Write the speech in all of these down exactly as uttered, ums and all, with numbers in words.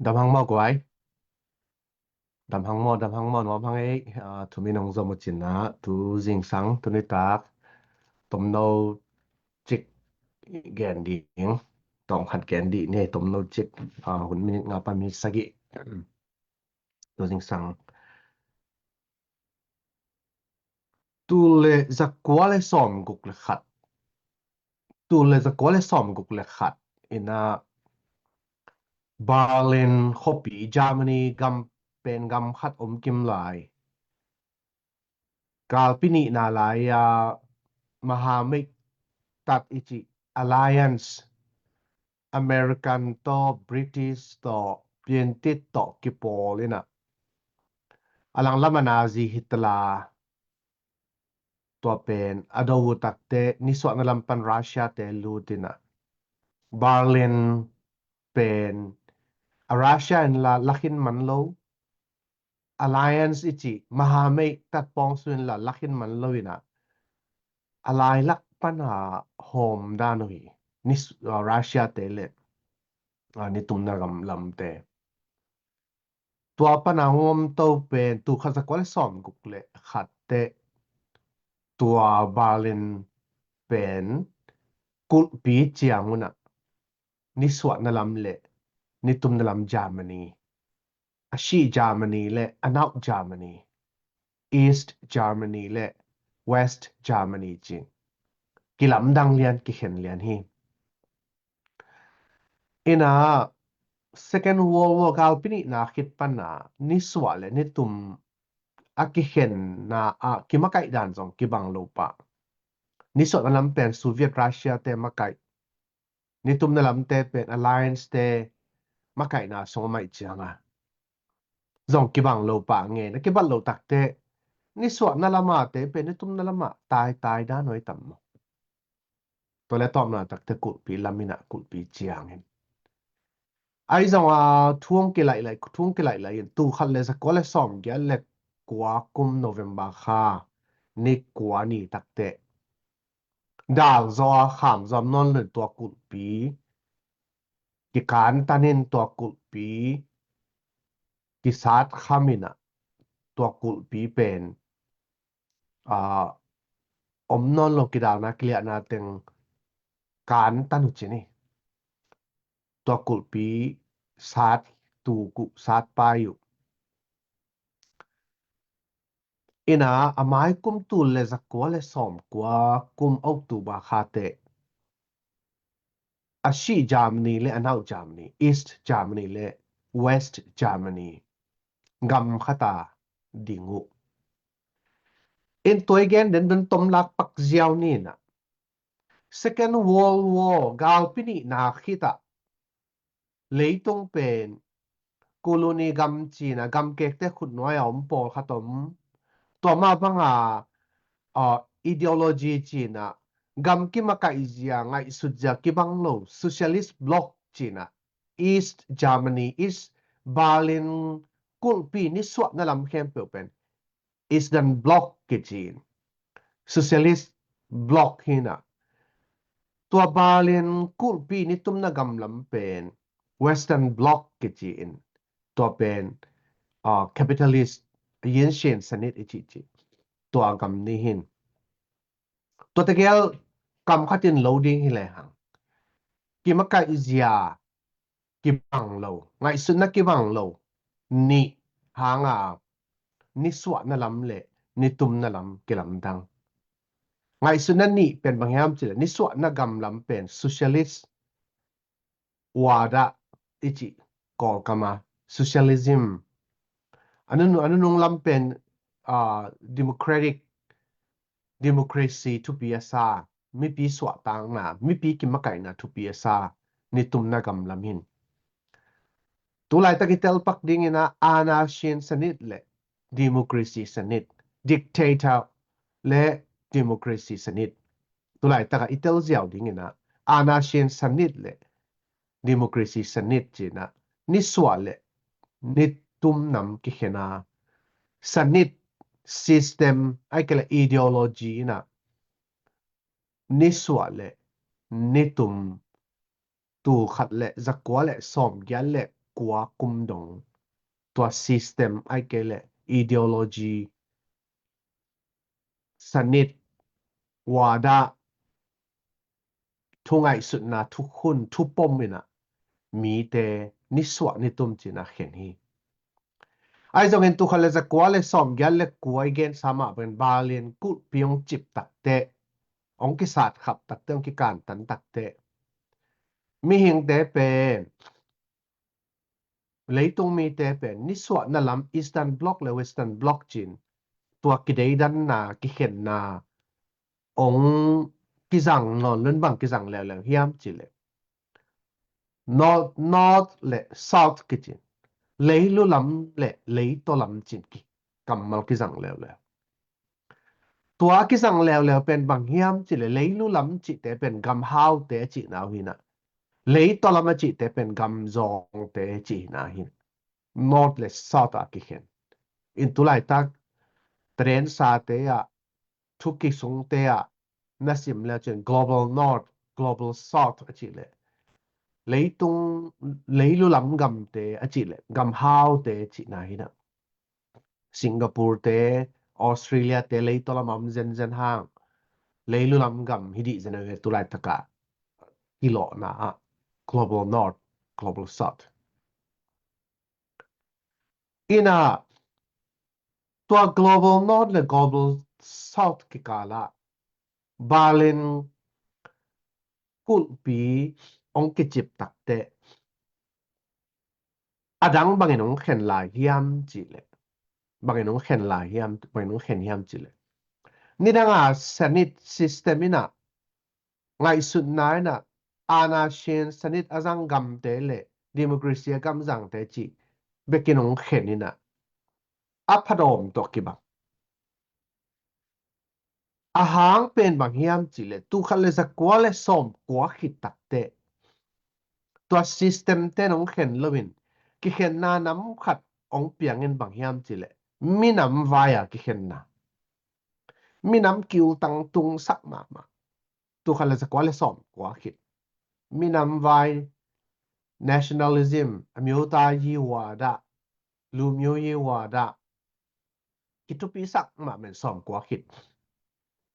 Dam hang maw guai? Dam hang maw, dam hang maw, nuam hang ei. Ah, thumin hong zom uh cin ah, tu zingsang, tu nitak tomno cik gen ding, tawng khat gen dih ni, tomno cik, ah, hun minit nga pan minit sagih. Tu zingsang. Tul le zakua le sawmguk le khat. Tul le zakua le sawmguk le khat in ah Berlin khuapi Germany gam pen gam khat om kim lai. Galpi nihna lai-a mahamei tat i cih alliance, American tawh, British tawh, Piantit tawh kipawl in ah, a langlam ah Nazi Hitler, tua pen a do uh takteh nisuahna lam pan Russia-te lut in ah, Berlin pen a Russia in la lakhin man lo, alliance i cih mahamei tat pawng sung in la lakhin man lo in ah, a lailak pan a hawm dan uh hi. Ni, ah, Russia-te le, ah, nitumna gam lamte. Tua pan a hong om to pen tul khat zakua le sawmguk le khat teh, tua Berlin pen kulhpi ciang un ah, nisuahna lam le nitumna lam Germany, a sih Germany le a nauh Germany, East Germany le West Germany ci-in kilamdang lian, kikhen lian hi. In ah, Second World War, galpi nihna khit pan a nisuah le nitum a kikhenna ah kimakaih dan zong kibang lo pah. Nisuahna lam pen Soviet Russia-te makaih, nitumna lamte pen alliance-te makaihna sung a maih ciang a zong kibang lo pah ngen, a kibat lo takteh nisuahna lam a te pen nitumna lam ah taitai dan uh hi tam maw? Tua le tawpna takteh kulhpi lam in ah, kulhpi ciang in. Ahi zong a thu hong kilaih laih, thu hong kilaih laih in tul khat le zakua le sawmgiat le kua kum November kha ni kua ni takteh dal zaw a kham zaw om nawn lo in tua kulhpi kikantan in, tua kulhpi kisat kham in ah, tua kulhpi pen, ah, om nawn lo, kidalna kiliahna teng kantan uh cin hi. Tua kulhpi sat tuk uh, sat pai uh. In ah, a mai kum tul le zakua le sawmkua kum October kha teh, a sih Germany le a nauh Germany, East Germany le West Germany, gam khat a ding uh. In tua i gen den dun tom lak pak ziau ni in ah, Second World War, galpi nihna khit ah leitung pen colony gam ci-in ah, gam kekte khutnuai a om pawlkhat om. Tua mah bang a, ah, ideology ci-in ah, gam kimakaih zia, ngaihsut zia kibang lo, socialist bloc ci-in ah, East Germany, East Berlin kulhpi nisuahna lam khempeuh pen Eastern Bloc kici-in, Socialist Bloc hi in ah, tua Berlin kulhpi nitumna gam lam pen Western Bloc kici-in, tua pen, ah, capitalist, yinsin sanit i cihcih, tua gam nih hi in. Tua tegel kam khat in lo ding hi lehang, kimakaih zia kibang lo, ngaihsutna kibang lo nih hang a, nisuahna lam le nitumna lam kilamdang. Ngaihsutna nih pen bang hiam cih leh, nisuahna gam lam pen socialist wada i cih Kawlkam a, socialism. A nunung, a nunung lam pen, ah, democratic, democracy thupi a sa, mipi suahtakna, mipi kimakaihna thupi a sa nitumna gam lam hi in. Tu laitak i telpak ding in ah, anarchin sanit le democracy sanit, dictator le democracy sanit. Tu laitak ah i tel ziau ding in ah, anarchin sanit le democracy sanit ci-in ah, nisuah le nitum nam kikhen a, sanit system, ahih kei leh ideology in ah, nisuah le nitum, tul khat le zakua le sawmgiat le kua kum dong tua system ai kei le ideology, sanit, wada, thu ngaihsutna, thukhun, thupom inah mite nisuah nitum cinah khen hi. Ahi zongin tukhat le zakua le sawmgiat le kua i gensa mah pen Berlin kulhpi hong cip takte, hong kisatkhap takte, hong kikantan takte, mihingte pen, leitung mite pen nisuahna lam Eastern Bloc le Western Bloc cin tua kideidanna, kikhenna hong kizang nawn lo in bang kizang leuleu hiam cih leh North, North le South kicin, leilu lam le leitaw lam cin ki kammal kizang leuleu. Tua a kizang leuleu pen bang hiam cih leh leilu lam cihte pen gamhaute a cihna uh hinah, leitaw lam a cihte pen gamzawngte a cihna hinah, North le South a kikhen. In tulaitak trend sate ah, thu kisungte ah na sim le cin Global North, Global South a cih leh leitung, leilu lam gamte a cih leh gamhaute a cihna hinah, Singapore te, Australia te leitaw lam a om zenzen hang, leilu lam gam hi dih zen a ve tulaitak ah kilawhna ah Global North, Global South. Inah tua Global North le Global South kikal ah Berlin kulhpi hong kicip takte a dang bangin hong khen lai hiam cih leh, bangin hong khen lai hiam, bangin hong khen hiam cih leh, nidang a sanit system inah, ngaihsutna inah, aana sin sanit a zang gamte le democracy a gam zangte cih bekin hong khen inah, a phadawm tawh kibang. A hang pen bang hiam cih leh tukhat le zakua le sawmkua khit takte tua system te in hong khen lo in, kikhenna nam khat hong piangin bang hiam cih leh minam vai a kikhenna, minam kiultang tungsak mahmah. Tukhat le zakua le sawmkua khit minam vai, nationalism, အမျိုးသားရေးဝါဒ, လူမျိုးရေးဝါဒ, kithupisak mahmah in sawmkua khit.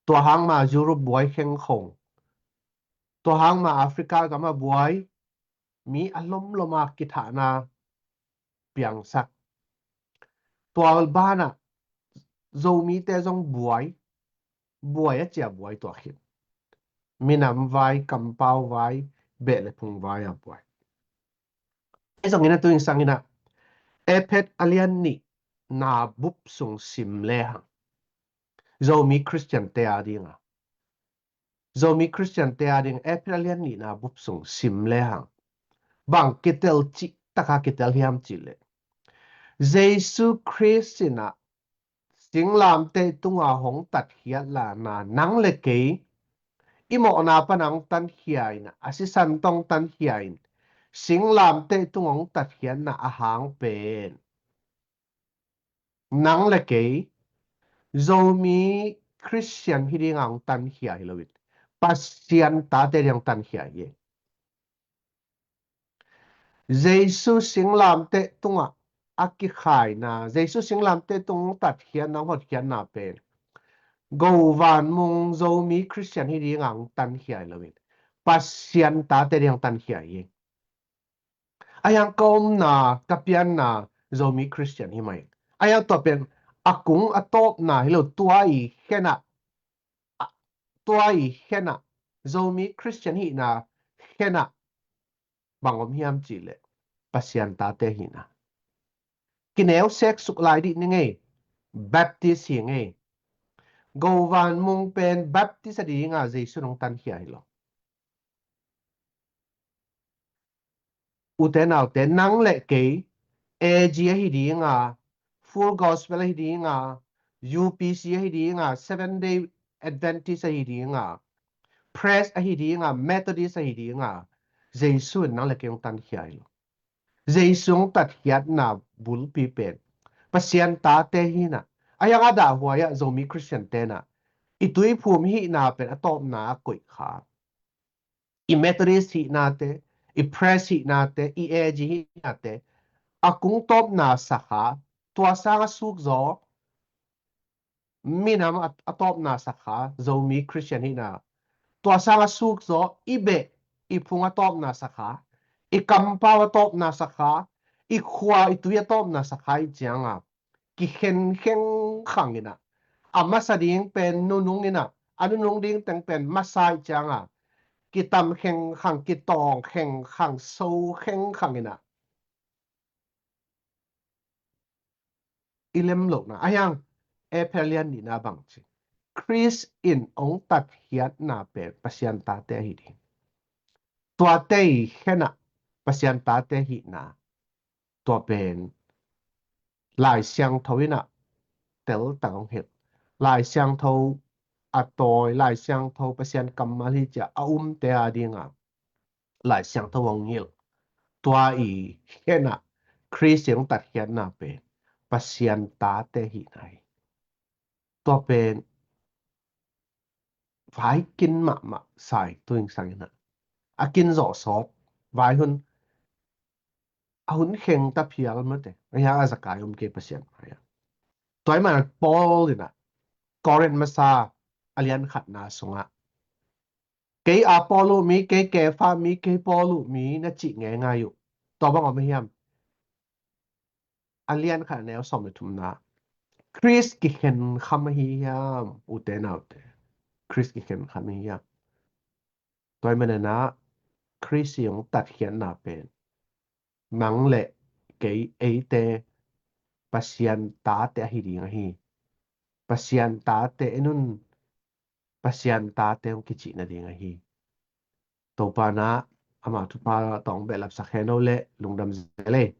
Tua hang mah Europe buai khengkhong, tua hang mah Africa gam a buai, mi a lomlom a kithahna piangsak. Tua banah Zomite zong buai, buai a cia buai tua khit. Minam vai, kampau vai, beh le phung vai a buai. Ahi zongin a tu-in sanginah Ephet a lian nihna bup sung sim lehang, Zomi Khristiante a dinga, Zomi Khristiante a ding Ephet a lian nihna bup sung sim lehang, bang kitel cih taka kitel hiam cih leh, Jesu Khrist sinah singlamteh tunga hong tatkhiat lana nang le kei i mawhna pana hong tankhia in, a sisan tawh hong tankhia in, singlamteh tunga hong tatkhiatna a hang pen nang le kei Zomi Khristian hi dinga hong tankhia hi loin, Pasian tate dinga hong tankhia hi. Jesu singlamteh tungah a kikhaina, Jesu singlamteh tung hong tatkhiatna, hong hotkhiatna pen go vanmung Zomi Khristian hi dinga hong tankhia hi loin, Pasian tate dinga hong tankhia hi. Ahi hang ka omna, ka pianna Zomi Khristian hi mai. Ahi hang tua pen a kung a tawpna hi lo, tua i khenah, tua i khenah, Zomi Khristian hihna khenah bang om hiam cih leh, Pasian tate hihna. Kineu sek suk lai dih ni ngei, Baptist hi ngei. Go vanmung pen Baptist a dinga Jesu hong tankhia hi lo. Ute naute, nang le kei A G ahi dinga, Full Gospel ahi dinga, U P C ahi dinga, Seven Day Adventist ahi dinga, Pres ahi dinga, Methodist ahi dinga, Jesu in nang le kei hong tankhia hi lo. Jesu hong tatkhiatna bulpi pen Pasian tate hihna. Ahi hang a dahhuai ah Zomi Khristian tenah i tuiphum hihna pen a tawpna a koih kha. I Methodist hihnate, i press hihnate, i A G hihnate, a kung tawpna sakha, tua sang a suk zaw, minam a, a tawpna sakha, Zomi Christian hihna. Tua sang a suk zaw, i beh, i phung a tawpna sakha, i kampau a tawpna sakha, i khua, i tui a tawpna sakha i cianga, kikhen khengkhang ina. A masa ding pen nunung ina, a nunung ding teng pen masa i cianga, kitam khengkhang, kitawng khengkhang, so khengkhang ina. I lem lohna a hiang, Ephesia lian nihna bang ci. Khrist in ong tatkhiatna pen Pasian tate ahi ding. Tuate i khenah Pasian tate hihna. Tua pen Lai Siangtho inah teltang ong hilh. Lai Siangtho a tawi, Lai Siangtho Pasian kammal hi cia a umte a dinga Lai Siangtho ong hilh. Tua i khenah Khrist ong tatkhiatna pen Pasian tate hihna hi. Tua pen vai kin mahmah sai tuing sangin a kin zawh sawt vai hun a hun kheng ta phial mate. A hiang a zakai om kei Pasian mai a. Tua i man Paul inah Korin masa a lian khatna sungah kei Apollo mi, kei Kefa mi, kei Paul mi na cih ngeingai uh. Tua bang om hiam? A lian khat a neu sawm le thumna. Khrist kikhen kham ahi hiam, ute naute? Khrist kikhen kham ahi hiam? Tua i manana Khrist i ong tatkhiatna pen nang le kei eite Pasian tate ahi ding ahi. Pasian tate enun Pasian tate ong kicihna ding ahi. Topa na ama thupha tawng behlap sak heno le lungdam zelei.